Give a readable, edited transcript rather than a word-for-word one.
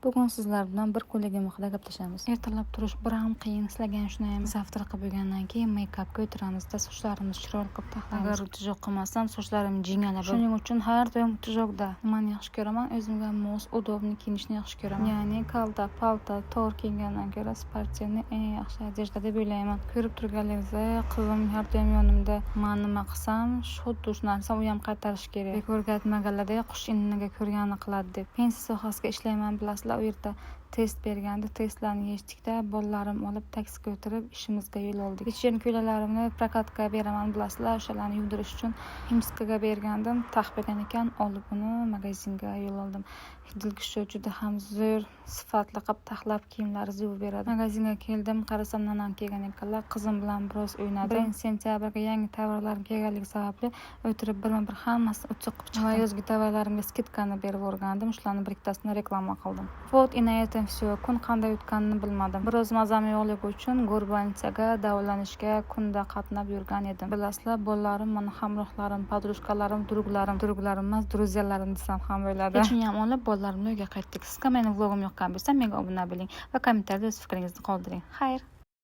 Bugun sizlar bilan bir kunligim haqida gaplashamiz. Ertalab turish bir ham qiyin, sizlarga ham shunaymi? Завтрак qilib bo'lgandan keyin make-upga o'tiramizda, sochlarimizni chiroyli qilib taxlaymiz. Agar утюжок qilmasam, sochlarim jingalab. Shuning uchun har doim утюжок da. Nimani yaxshi ko'raman? O'zimga mos, удобный kiyinishni yaxshi ko'raman. Ya'ni kalta, palto, tor kiyingandan ko'ra спортивный eng yaxshi одежда deb o'ylayman. Ko'rib turganlaringizdek, qizim har doim yonimda. Man nima qilsam, xuddi shu narsa u ham qaytarishi kerak. Bekorga aytmaganlarda, qush iniga ko'rganini qiladi deb. Pensiya sohasida ishlayman, bilasizlar, u yerda test bergandi. Testlarni yechdikda, bolalarim olib, taksiga o'tirib, ishimizga yo'l oldik. Вечерний ko'ylaklarimni прокат ga beraman, bilasizlar, o'shalarni yuvdirish uchun химчистка ga bergandim. Tax bergan ekan, olib uni magazinga yo'l oldim. Dilkusho juda ham zo'r, sifatli qilib taxlab kiyimlaringizni yuvib beradi. Magazinga keldim, qarasam, nanam kelgan ekanlar. Qizim bilan biroz o'ynadim. 1-sentyabrga yangi tovarlarim kelganligi sababli o'tirib birma-bir hammasini утюг qilib chiqdim. Va yozgi tovarlarimga скидка ni berib yuborgandim. Shularni bir ikkitasini reklama qildim. Вот и на этом всё. Kun qanday o'tganini bilmadim. Biroz mazam yo'qligi uchun горбольница ga davolanishga kunda qatnab yurgan edim. Bilasizlar, bolalarim mani hamrohlarim, подружка larim, друг larim, друг larim emas, друзья larim desam ham bo'ladi. Pechenye olib, bolalarimni uyga qaytdik. Sizga meni vlogim yoqqan bo'lsa, menga obuna bo'ling va kommentariyada o'z fikringizni qoldiring. Xayr.